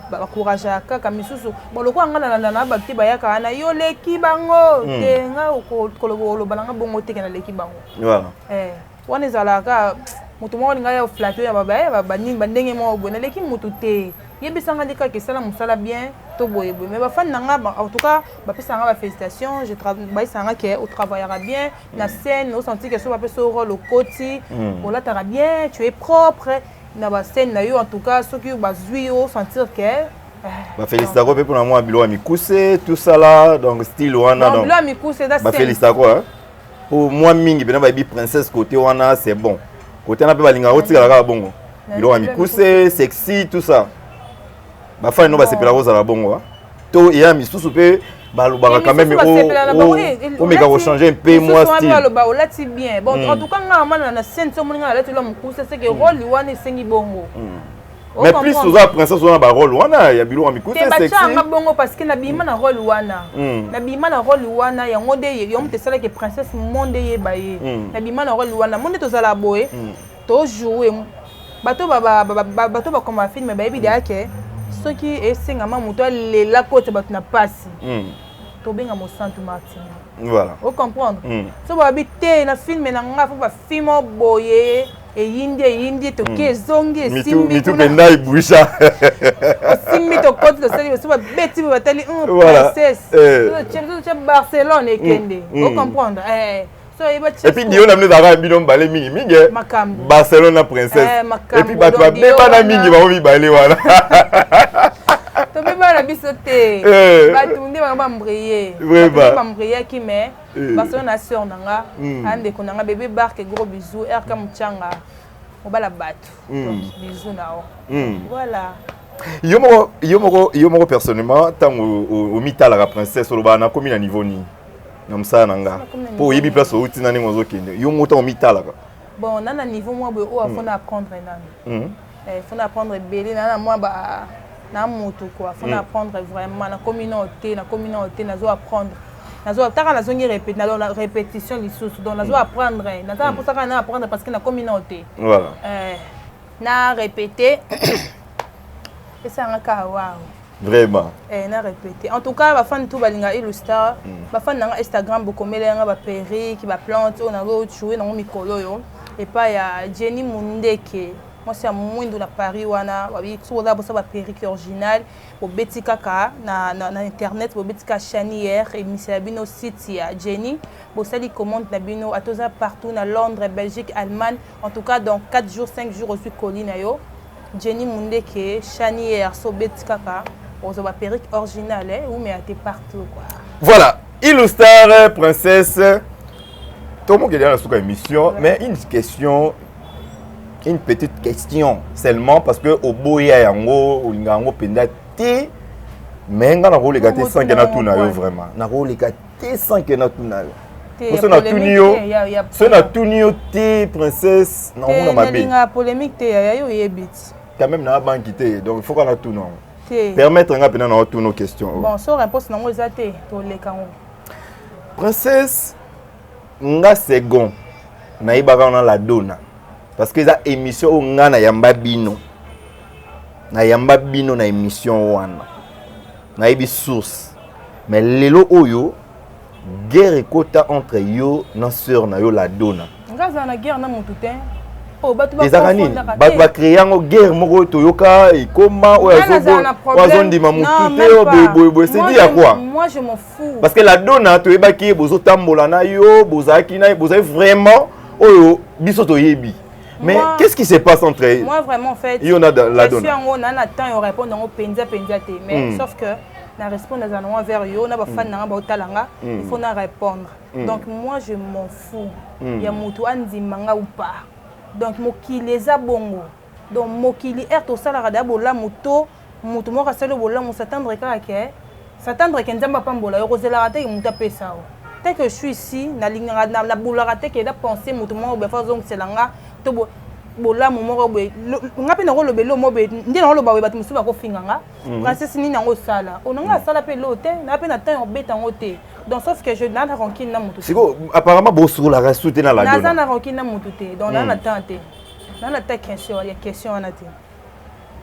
Baencourageaka kaka misusu. Bon, lokola nga nalanda na bato te, bayaka wana: "Yo leki bango te." Nga koloba nanga bongo te ke naleki bango. Wana ezalaka moto moko alinga ya flatte ya banini, bandenge moko boye. Naleki motu te, yebisanga nde kaka esala mosala bien to boye boye. Mais bafani na nga, en tout cas, bapesaka nga bafélicitation, bayesaka nga ke otravaillaka bien na scène, osenti ke so bapesa rôle, okoti, olataka bien, tu es propre na bascène na yo. En tout cas, soki bazwi yo, osentir ke Bafélicitako mpe mpona mwa biloko ya mikuse, tout ça là, donc style wana? Donc biloko ya mikuse eza Bafélicitako po mwa mingi mpena bayebi princesse côté wana, c'est bon. Côté wana mpe balingaka kotikala kaka bongo, biloko ya mikuse, sexy, tout ça. Bafani no basepelaka kozala bongo to eya misusu mpe balobaka quand même omeka kochange mpe mwa style? Baloba olati bien. Bon, en tout cas, nga mama na scène, so omoni nga nalati lo mokuse, c'est que rôle wana esengi bongo. Mais plus oza princesse wana, barôle wana ya biloko ya mikuse. Batianga bongo parce que nabima na rôle wana, nabima na rôle wana. Yango nde yo moto esalaki princesse, mo nde yeba ye nabima na rôle wana, mo nde tozala boye. Tojoue bato bato bakoma film, bayebi deya ke soki esengama moto alela kota bato na pasi, tobenga Mosantu Martin. Ocomprendre? So babi te na film na nga, fo bafilme boye, eyindi, eyindi, toke, ezongi, esimbi. Mitu mpenza eboucha. Osimbi, tokoti, tosali, so babeti, batali princesse totya Barcelone, ekende. Ocomprendre? So et puis dio na bino ezalaka bino mibale mingi mingi. Makambo. Barcelone na princesse. Et puis bato babebana mingi, bango mibale wana. Tobebana biso te, bato nde bango bambriye, bambriyaki. Mais Barcelone na sœur na nga, andeko na nga, bébé Barke, gros bisou, RK Muchanga, mobala bato, bisou na o, voilà. Yo moko, yo moko, yo moko personnellement, ntango omitalaka, princesse, olobaka nakomi na niveau nini na mosala na nga? Mpo oyebi place outi na ndenge ozokende, yo moko ntango omitalaka? Bon, na niveau mwa boye oyo afo na apprendre nanu, faut na apprendre ebele na mwa ba na motu quoi, faut na apprendre vraiment. Nakomi nao te, nakomi nao te, nazo apprendre, nazo taka, nazongi na répétition lisusu. Donc nazo apprendre, naza na mposa kaka na apprendre parce que nakomi nao te. Na répété, esanga kaka waw. Vraiment. Na répété. En tout cas, bafani tout balinga Illustar, bafani nanga Instagram, bokomela yanga baperruque, baplante oyo nazojoue nango mikolo oyo epai ya Jenny Mundeke, mwasi ya mwindu na Paris wana. Babi soki oza bosa baperruque original, bobeti kaka na internet, bobeti kaka Chanier, émission ya bino, site ya Jenny, bosali commande na bino, ata oza partout na Londres, Belgique, Allemagne. En tout cas, dans 4 jours, 5 jours, ozwi colis na yo. Jenny Mundeke, Chanier, so obeti kaka, ozwa baperruque original umea te partout quoi. Voilà, Illustar, princesse, tomokende na suka émission, mais une question, une petite question seulement, parce que oboya yango, olinga yango mpenza te, mais nga nakoleka te sans ke natuna yo. Vraiment, nakoleka te sans ke natuna yo. So natuni yo, so natuni yo te, princesse, naomona mabe. Nalinga polémique te, yaya, yo oyebi ti. Quand même na banki te, donc il faut ka natuna yango. Permettre nga mpena na otuna question. Bon, so réponse nango eza te, toleka yango. Princesse, nga second nayebaka wana la dona, parce que eza émission oyo nga nayamba bino, nayamba bino na émission wana, nayebi source. Mais lelo oyo guerre ekota entre yo na sœur na yo la dona. Nga azala na guerre na motu te. Oh, bato. Ezalaka nini? Bato bacréer yango, guerre moko toyoka ekoma oyo azondima motu te, oyo boyeboyeboye, c'est dit ya quoi? Moi, je m'en fous. Parce que la dona, toyebaki ye, bozotambola na yo, bozalaki na ye, bozali vraiment oyo biso toyebi. Mais qu'est-ce qui se passe entre Moi, vraiment, en fait, yo na la dona? Yango na temps yo répondre yango mpenza mpenza te, mais sauf que na répondre naza nango envers yo na bafani nanga baotala nga, il faut na répondre. Donc moi, je m'en fous ya motu andima nga ou pas. Donc mokili eza bongo. Donc mokili ere tosalaka deya bolamu to motu moko asali bolamu, s'attendre kaka ke, s'attendre ke Nzambe apambola yo. Kozelaka te ke motu apesa yo. Tant que je suis ici, nalingaka, nabulaka te ke na pense motu moko boye fa azongisela nga to bolamu moko boye. Nga mpe nakoloba elo moko boye nde nakoloba boye, bato mosusu bakofinga nga: "Princesse, nini yango osala?" O nanga asala mpe elo te, naa mpe na temps ya kobeta yango te. Donc sauf que je naa na rancune na motu. Siko apparemment bosolaka su te na la Naza na rancune na motu te. Donc naa na temps te, naa na temps question ya question wana te,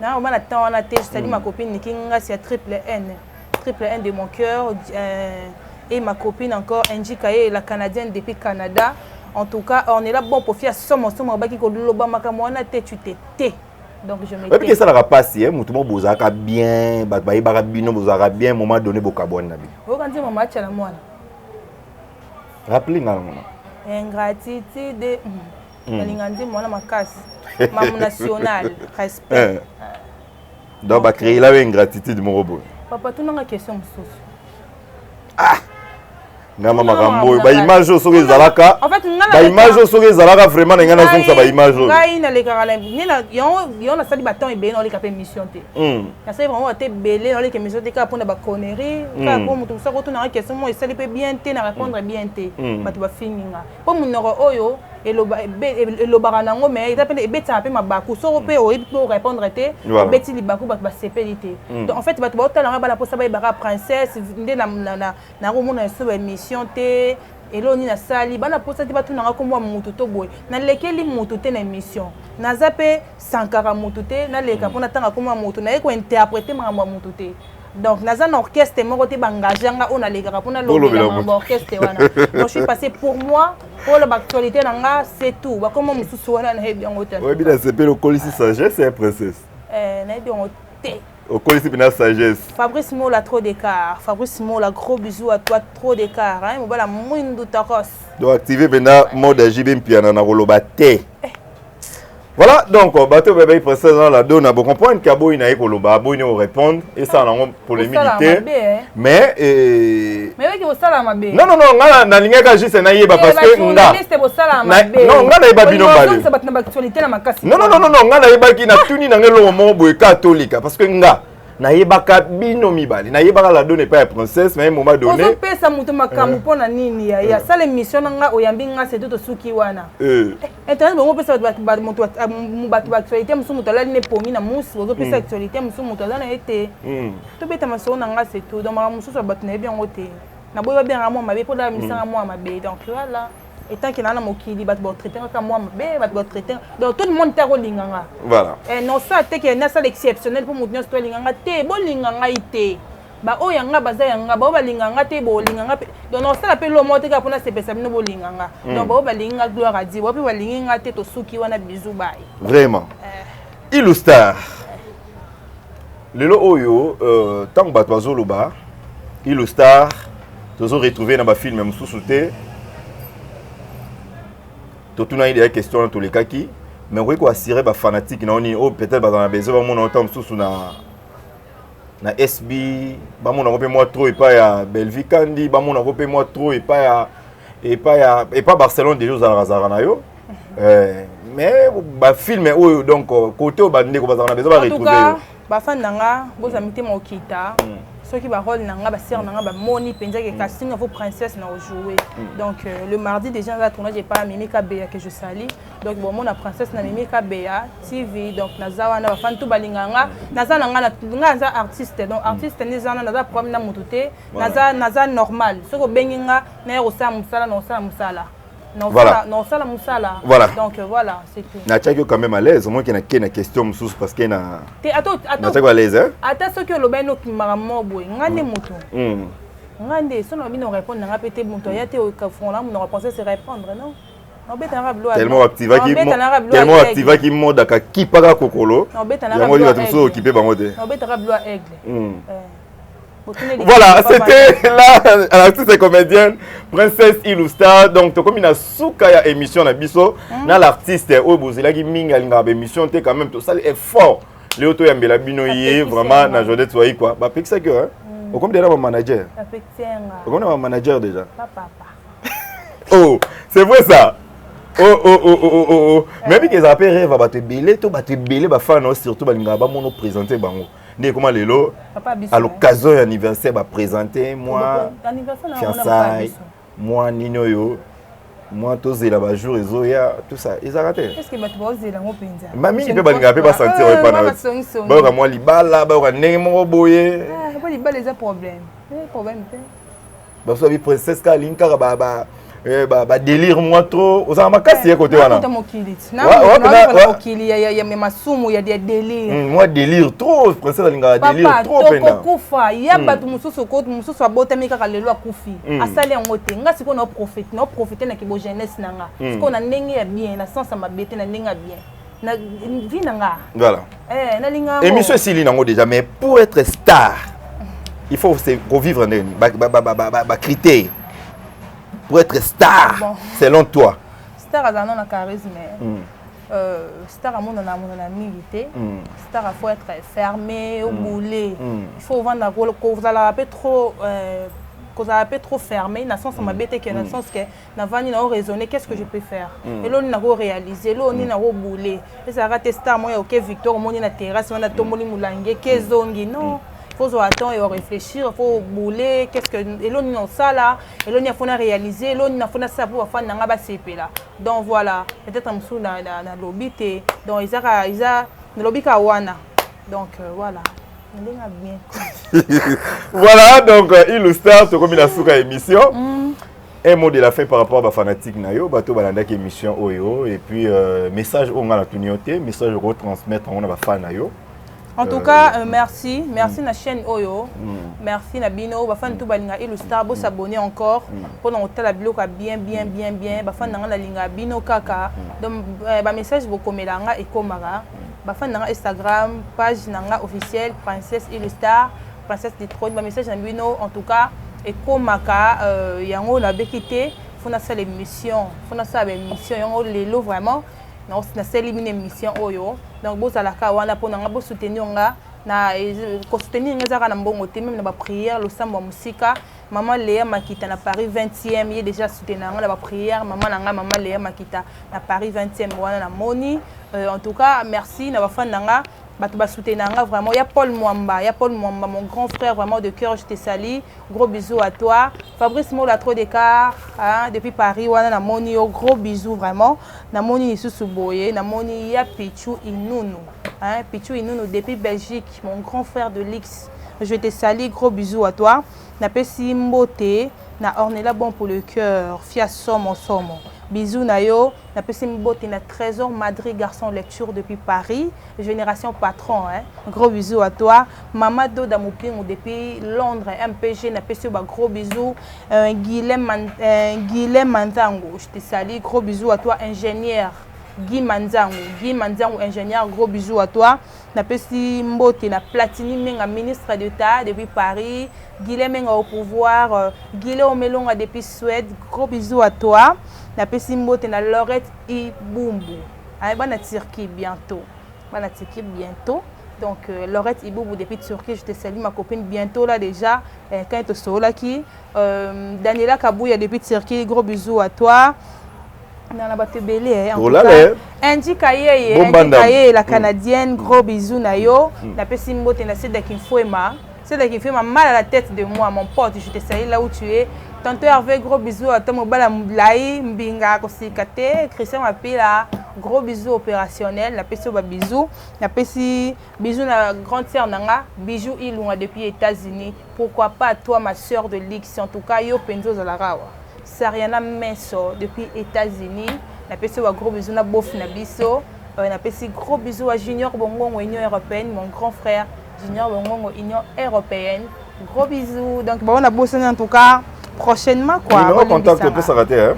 naa vraiment na temps wana te. Je salue ma copine Niki Ngasi ya triple N, triple N de mon cœur, et ma copine encore Angie Kaye, la Canadienne depuis Canada. En tout cas, on est là. Bon profit à somo somo baki ko loba makambo wana te, tu te tais. Donc je me Oyebi esalaka mpasi, motu moko bozalaka bien, bato bayebaka bino bozalaka bien, moment donné bokabwani na bino. Oyoka nzembo mama Atyala Mwana? Rappele nga nango. Ingratitude. Nalinga nzembo wana makasi, mamu national, respect. Donc bacréela yo ingratitude moko boye. Papa, tunanga question mosusu. Ngama makambo oyo, baimage oyo soki ezalaka, baimage oyo soki ezalaka vraiment na ngai, nazongisa baimage oyo. Ngai nalekaka yango, nasali batemps ebele, naoleka mpe émission te. Nasali vraiment bate ebele, naoleka émission te kaka mpona baconnerie, kaka mpo moto mosusu akotunanga question moko esali mpe bien te, na répondre bien te, bato bafingi nga. Mpo monoko oyo elobaka nango, mais eza mpe ebetaka mpe mabaku. Soko mpe oyebi mpe orépondre te, obeti libaku, bato basepeli te. Donc en fait, bato baotalanga bana mposa bayebaka princesse nde nakomona eso baémission te. Eloko nini nasali bana posa te batunanga nkombo ya motu to boye. Nalekeli motu te na émission, naza mpe sankara motu te, naleka mpo natanga nkombo ya motu, naye kointerprete makambo ya motu te. Donc naza na orchestre moko te baengage nga oyo nalekaka mpo nalobela makambo ya orchestre wana. Donc je suis passé pour moi mpo loba actualité na nga, c'est tout. Bakoma mosusu wana nayebi yango te. Oyebi, na sepeli, okolisi sagesse ya princesse. Nayebi yango te. Okolisi mpena sagesse. Fabrice Mola, trop d'écart. Fabrice Mola, gros bisous à toi, trop d'écart, hein. Mobala mwindu tokos. Donc activé mpena mode ya JB Mpiana na koloba te. Voilà, donc bato bayebi princesse na la dona, bocomprendre ke aboyi na ye koloba, aboyi na korépondre, esala nango polémique te, mais mais kosala mabe. Non, non, non, nga nalingaka juste nayeba parce que nga, non, nga nayeba bino mbale. Bato na baactualité na makasi. Non, non, non, non, nga nayebaki, natuni nanga eloko moko boye katolika parce que nga nayebaka bino mibale, nayebaka la dona epai ya princesse, mais moment donné Ozopesa moto makambo mpo na nini? Ya asala émission na nga, oyambi nga, c'est tosuki wana. Internet bongo opesa bato baactualité mosusu, moto alali ne pongi na musi, ozopesa actualité mosusu, moto aza na ye te. Tobeta masolo na nga, c'est tout. Donc makambo mosusu ya bato nayebi yango te. Naboyi babengaka mwa mabe mpo dala misanga mwa mabe. Donc voilà, etant que naa na mokili, bato baotraite kaka mwa mabe, bato baotraite, donc tout le monde te akolinga nga. Nosala te ke nasala exceptionnel mpo moto nyonso to alinga nga te. Bolinga ngai te, baoyo ya nga baza ya nga, baoyo balinga nga te, bolinga nga mpe. Donc nasala mpe lo moko te kaka mpona sepesa bino bolinga nga. Donc baoyo balingi nga, gloire à Dieu. Baoyo mpe balingi nga te, tosuki wana, bisous, bye. Vraiment, Ilustar, lelo oyo, ntango bato bazoloba Ilustar, tozo retrouve na bafilme mosusu te. Totunaki deya question wana, tolekaki, mais okoki koassure bafanatique na yo nini oyo peut-être bazala na besoin bamona yo ntango mosusu na SB, bamonako mpe mwa trop epai ya Belvi Kandi, bamonako mpe mwa trop epai ya epai Barcelone? Déjà ozalaka zalaka na yo, mais bafilme oyo, donc côté oyo bandeko bazalaka na besoin baretrouve yo. Bafani na nga, bozwa mitema okita. Soki barole na nga, basere na nga bamoni mpenza ke casting avo princesse na ojoue. Donc le mardi déjà naza tournage epai ya Mimi Kabeya que je sali. Donc bomona princesse na Mimi Kabeya TV. Donc naza wana, bafani tu balinga nga, naza na nga, nga naza artiste. Donc artiste nde eza wana, naza problème na motu te, naza normal. Soki obengi nga naya kosala mosala, na kosala mosala. Naosala mosala. Donc voilà, c'est tout. Natiaki yo quand même à l'aise, omoki nake na question mosusu parce que na natiaki à l'aise, hein? Ata soki olobaki nokimaka mo boye, nga nde moto, nga nde so na bino répondre nanga mpe te. Moto aya te fongola monoko, pensé se répondre, non. Tellement activaki mode akakipaka kokolo yango, bato mosusu okipe bango te. Obetaka bilo ya aigle. Voilà, c'était là l'artiste et comédienne Princesse Ilustar. Donc tokomi na suka ya émission na biso na l'artiste oyo bozelaki mingi, alingaka baémission te, quand même tosali effort leo toyambela bino ye vraiment na Jodette Swai quoi. Bapekisaki yo, okomi déjà bamanager, okomi na bamanager déjà. Oh, c'est vrai ça. Oh, oh, oh, oh, oh, oh. Mais biki ezala mpe rêve ya bato ebele to bato ebele, bafana oyo surtout balingaka bamona présenter bango nde ekoma lelo à l'occasion ya anniversaire, baprésente moi fiançailles, mwa nini oyo, mwa tozela bajour ezoya, tout ça ezalaka te. Bamingi mpe balingaka mpe basentir oyo epa na yo, bayoka mwa libala, bayoka ndenge moko boye. Libala eza problème, problème te. Baso babi princesse kaka alingi kaka badélire mwa trop, ozala makasi ye kote wana. Mokili mokili ya masumu ya délire. Mwa délire trop, princesse alingaka délire trop mpena. Tokokufa ya bato mosusu, mosusu abotami kaka lelo akufi, asali yango te. Nga sikoyo naoprofite, naoprofite na kibo jeunesse na nga sikoyo na ndenge ya bien, na sens ya mabe te, na ndenge ya bien na vie na nga. Voilà. Nalinga. Émission esili nango déjà, mais pour être star, il faut revivre ndenge nini, bacritère pour être star, bon, selon toi? Star azala nano na charisme. Star amonana, amonana mingi te. Star il faut être fermé, oboule. Il faut ovanda, kozala mpe trop, kozala mpe trop fermé na sens mabe te, ke na sens ke navandi na oraisonner: qu'est-ce que je peux faire, eloko nini nakoréaliser, eloko nini nakobule. Ezalaka te star moko ya oke victoire, omoni na terrasse wana, tomboli molangi eke ezongi. Non, faut ozwa temps ya réfléchir, faut obule: qu'est-ce que, eloko nini osala, eloko nini afona réaliser, eloko nini afona sala mpo bafani na nga basepela. Donc voilà, peut-être mosusu nalobi te. Donc ezaka eza nalobi kaka wana. Donc voilà, ndenge bien. Voilà, donc Ilustar, tokomi na suka émission. Un mot de la fin par rapport à fanatique na yo, bato balandaki émission oyo, et puis message oyo nga natuni yo te, message retransmettre yango na bafan na yo. En tout cas, merci. Merci na chaîne oyo. Merci na bino. Bafan tout balinga Illustar, bo s'abonner encore pour nous tala biloko bien bien bien bien. Bafan na linga bino kaka. Donc ba message bokomela nga ekomaka. Bafan na Instagram, page na nga officielle Princesse Illustar, Princesse du Trône. Ba message na bino en tout cas ekomaka, yango na beki te. Faut na sala émission. Faut na sala émission yango lelo vraiment. Nasali bino émission oyo, donc bozalaka wana mpo na nga, bosoutenir nga. Na kosoutenir nga ezaka na mbongo te, même na baprière, losambo ya mosika. Mama Léa Makita na Paris 20e, ye déjà soutenir nga na baprière. Mama na nga, mama Léa Makita na Paris 20e wana, namoni. En tout cas, merci na bafan na nga, bato basoutenir nga vraiment. Ya Paul Mwamba, ya Paul Mwamba, mon grand frère vraiment de cœur, je te salue, gros bisous à toi. Fabrice Mola, trop d'écart, hein, depuis Paris wana, namoni yo, gros bisous vraiment. Namoni lisusu boye, namoni ya Pichu Inunu, hein, Pichu Inunu depuis Belgique, mon grand frère de luxe, je te salue, gros bisous à toi. Napesi mbote na Ornella Bon pour le cœur, fia somo somo, bisous na yo. Napesi mbote na Trésor Madrid, garçon lecture depuis Paris, génération patron, hein. Gros bisous à toi. Mama Doda Mopingo depuis Londres, MPG, napesi yo ba gros bisous. Guilhem Manzango, je te salue, gros bisous à toi. Ingénieur Guy Manzango, Guy Manzango ingénieur, gros bisous à toi. Napesi mbote na Platini Menga, ministre d'État depuis Paris, Guilhem Menga au pouvoir, Guilhem Omelonga depuis Suède, gros bisous à toi. Napesi mbote na Lorette Ibumbu, bana Turquie bientôt, bana Turquie bientôt. Donc Lorette Ibumbu depuis Turquie, je te salue ma copine, bientôt là déjà, quand tu solaki. Daniela Kabouya depuis Turquie, gros bisous à toi. Nana bato ebele. Indi Kayeye, Indi Kayeye la Canadienne, gros bisous na yo. Napesi mbote na Sedaki Mfwema, Sedaki Mfwema, mal à la tête de moi, mon pote, je te salue là où tu es. Tonton Hervé, gros bisous à toi. Mobala Mblai Mbinga kosika te, Christian Mapila, gros bisous opérationnel. Napesi yo ba bisous. Napesi bisous na grande sœur na nga Bijou Ilunga depuis États-Unis. Pourquoi pas toi, ma sœur de luxe, en tout cas yo mpenza ozalaka awa. Sariana Meso depuis États-Unis, napesi yo ba gros bisous. Na bof na biso, napesi gros bisous à Junior Bongongo, Union européenne, mon grand frère Junior Bongongo, Union européenne, gros bisous. Donc bango na bosani, en tout cas prochainement quoi. Numéro contact opesaka te, hein?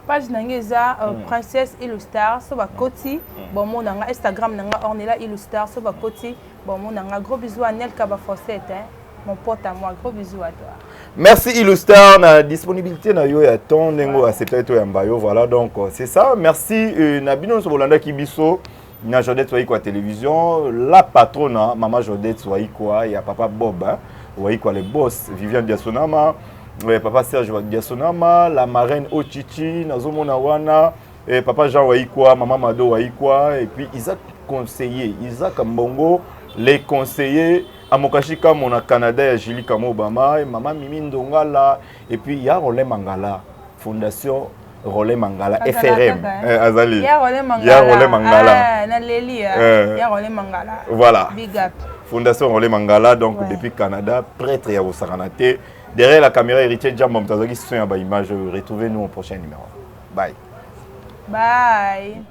Page na ngai eza Princesse Illustar. So bakoti, bomona nga. Instagram na nga, Ornella Illustar. So bakoti, bomona nga. Gros bisous à Nelka Bafossette, hein? Mon pote à moi, gros bisous à toi. Merci Illustar na disponibilité na yo ya temps, ndenge oyo accepté to yamba yo. Voilà, donc c'est ça. Merci na bino nyonso bolandaki biso na Jodette Waikwa Télévision, la patronne, hein, mama Jodette Waikwa ya papa Bob, hein, Waikwa le boss, Viviane Diasonama, ouais, papa Serge Diasonama, la marraine Ochichi nazomona wana, et papa Jean Waikwa, mama Mado Waikwa, et puis Isaac conseiller, Isaac Mbongo les conseillers, Amokashi Kamo na Canada ya Julie Kamo Obama, et mama Mimi Ndongala, et puis ya Rolé Mangala, Fondation Rolé Mangala FRM. Azali ya Rolé Mangala. Ya Rolé Mangala. Ah, na leli ya ya Rolé Mangala. Voilà. Big up. Fondation Rolé Mangala, donc ouais, depuis Canada, prêtre ya kosakana te. Derrière la caméra, héritier Jamba, moto azalaki son ya baimage. Retrouvez-nous au prochain numéro. Bye. Bye.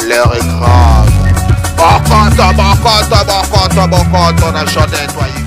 L'heure est grave. Bokoto, bokoto, bokoto, bokoto na Jodette.